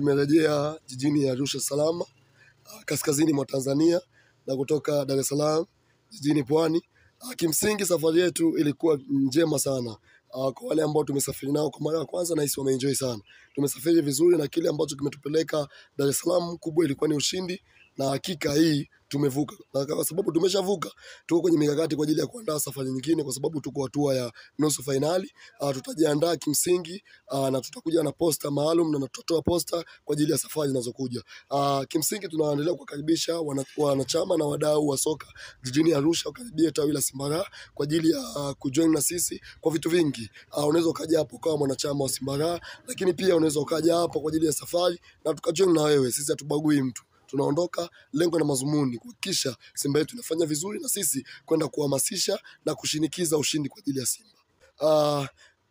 Tumerejea jijini Arusha salama, kaskazini mwa Tanzania na kutoka Dar es Salaam jijini Pwani. Kimsingi safari yetu ilikuwa njema sana. Kwa wale ambao tumesafiri nao kwa mara ya kwanza, nahisi wameenjoy sana. Tumesafiri vizuri na kile ambacho kimetupeleka Dar es Salaam kubwa ilikuwa ni ushindi, na hakika hii tumevuka. Na kwa sababu tumeshavuka, tuko kwenye mikakati kwa ajili ya kuandaa safari nyingine, kwa sababu tuko hatua ya nusu fainali. Tutajiandaa kimsingi, na tutakuja na posta maalum na tutatoa posta kwa ajili ya safari zinazokuja. Kimsingi tunaendelea kuwakaribisha wanachama na wadau wa soka jijini Arusha wakaribie tawi la Simba Raha kwa ajili ya kujoin na sisi kwa vitu vingi. Unaweza ukaja hapo kama mwanachama wa Simba Raha, lakini pia unaweza ukaja hapo kwa ajili ya safari na tukajoin na wewe. Sisi hatubagui mtu. Tunaondoka lengo na mazumuni kuhakikisha Simba yetu inafanya vizuri na sisi kwenda kuhamasisha na kushinikiza ushindi kwa ajili ya Simba.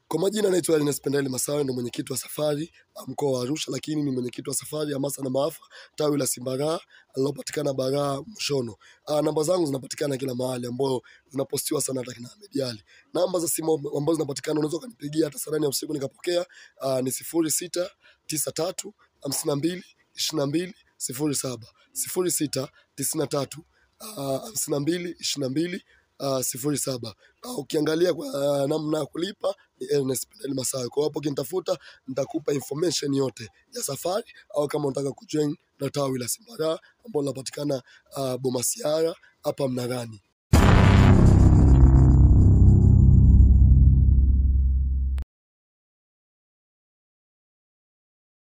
Kwa majina naitwa Ernest Pendele Masawe, ndo mwenyekiti wa safari mkoa wa Arusha, lakini ni mwenyekiti wa safari hamasa na maafa tawi la Simba Raha linalopatikana Baraa Mshono. Namba zangu zinapatikana kila mahali, ambayo zinapostiwa sana hata kina Ahmed Ally. Namba za simu ambazo zinapatikana, unaweza ukanipigia hata saa 8 ya usiku nikapokea, ni 0693 52 22 07, 0693 52 22 07. Ukiangalia kwa namna ya kulipa ni Ernest Pendele Masawe. Kwa hapo ukinitafuta nitakupa information yote ya safari, au kama unataka kujoin na tawi la Simba Raha ambalo linapatikana Bomasiara hapa Mnarani.